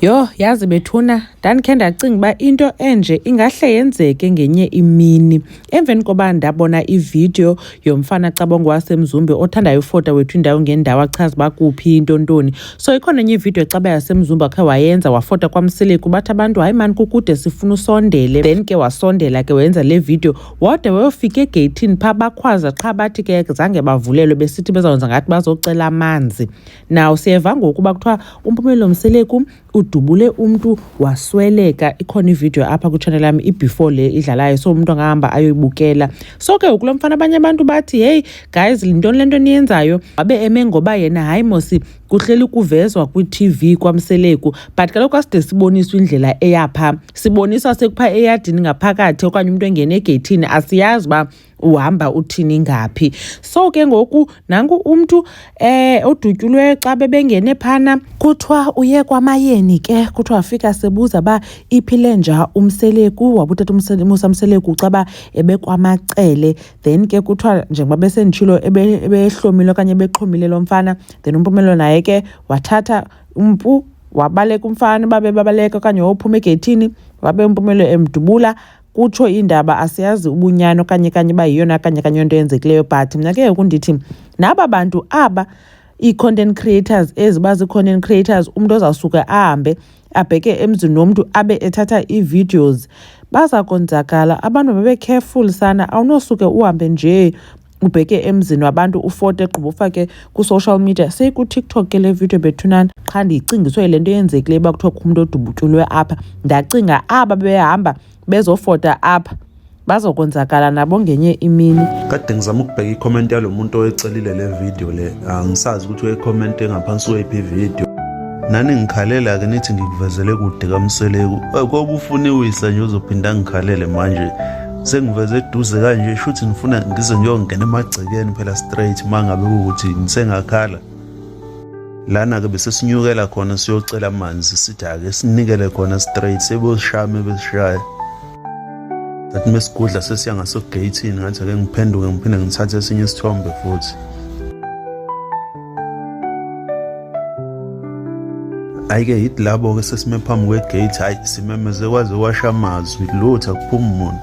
Yho, yazi bethuna, ndandikhe ndacinga uba into enje ingahle yenzeke ngenye imini. Emveni koba ndabona ividiyo yomfana cabongo waseMzumbe othandayo ufota wethu indawo ngendawo achaze uba kuphi into ntoni. So ikhona enye ividiyo caba yaseMzumbe akhe wayenza wafota kwaMseleku, bathi abantu hayi mani kukude sifuna usondele. Then ke wasondela ke wenza le vidiyo wade wayofika egeyithini phaa, bakhwaza qha bathi ke zange bavulelwe, besithi bezawwenza ngathi bazocela amanzi. Now siyeva ngoku uba kuthiwa uMpumelelo Mseleku udubule umntu wasweleka. Ikhona ividiyo apha kwitshanel yam i-before le idlalayo, so umntu angahamba ayoyibukela. So ke ngoku lo mfana abanye abantu bathi heyi guys, yintoni le nto niyenzayo? Wabe eme ngoba yena hayi mosi kuhleli kuvezwa kwi-TV kwaMseleku, but kaloku aside siboniswe indlela eyapha, siboniswa sekupha eyadini ngaphakathi okanye umntu engena egeyithini, asiyazi uba uhamba uthini ngaphi. So ke ngoku nanku umntu odutyulwe xa bebengene phana, kuthiwa uye kwaMayeni ke, kuthiwa wafika sebuza uba iphi le nja uMseleku, wabutata uMusa Mseleku caba ebekwaMacele. Then ke kuthiwa njengoba besenditshilo ebehlomile okanye ebexhomile lo mfana, then uMpumelelo naye ke wathatha umpu wabaleka umfana, babe babaleka okanye wophuma egeyithini, wabe uMpumelelo emdubula. Kutsho iindaba, asiyazi ubunyani okanye kanye uba yiyona kanye kanye into eyenzekileyo, but mna ke ngoku ndithi naba bantu aba ii-content creators ezi bazi-content creators, umntu ozawusuke ahambe abheke emzini womntu abe ethatha ii-videos, baza konzakala. Abantu babe careful sana, awunosuke uhambe nje ubheke emzini wabantu ufote gqiba ufake ku-social media. SeyikuTikTok ke le video bethunana, qha ndiyicingiswe yile nto yenzekileyo uba kuthiwa kukho umntu odubutyulwe apha. Ndacinga aba behamba bezofota apha bazokonzakala nabo ngenye imini. Kade ngizama ukubheka i-comment yalo muntu oyecelile le video le, angisazi ukuthi uye-comment ngaphansi kweyiphi ividiyo. Nani ngikhalela-ke nithi ngikuvezele kude kaMseleku, koba ufuna iwisa nje uzophinda angikhalele manje. Sengiveze eduze kanje, shuthi ngifuna ngize ngiyongena emagcekeni phela straight uma ngabe kuwukuthi ngisengakhala. Lana-ke bese sinyukela khona siyocela amanzi, sithi ake sinikele khona straight, sebosishaya besishaya. Sathi mesigudla sesiya ngasogeyithini, ngathi ake ngiphenduke ngiphinde ngithathe esinye isithombe futhi. Hhayi-ke yithi labo-ke sesime phambi kwegate, hhayi simemeze kwaze kwasha amazwi, lutho akuphumi muntu.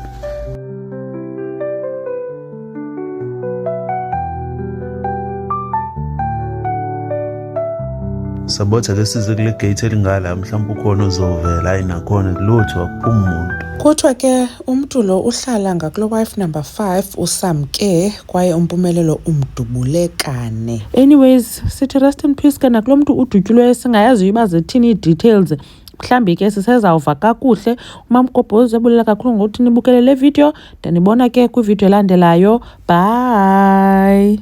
Sabotha ke size kule gate elingala, mhlawumbe ukhona ozovela, hhayi nakhona lutho akuphumi muntu. Kuthiwa ke umntu lo uhlala ngakulo wife number 5 uSamke, kwaye uMpumelelo umdubule kane. Anyways, sithi rest in peace ke nakulo mntu udutyulweyo, singayaziyo uba zithini ii-details. Mhlawumbi ke sisezawuva kakuhle. UMamgobhozi uyabulela kakhulu ngokuthi nibukele le video. Ndanibona ke kwividiyo elandelayo. Bye.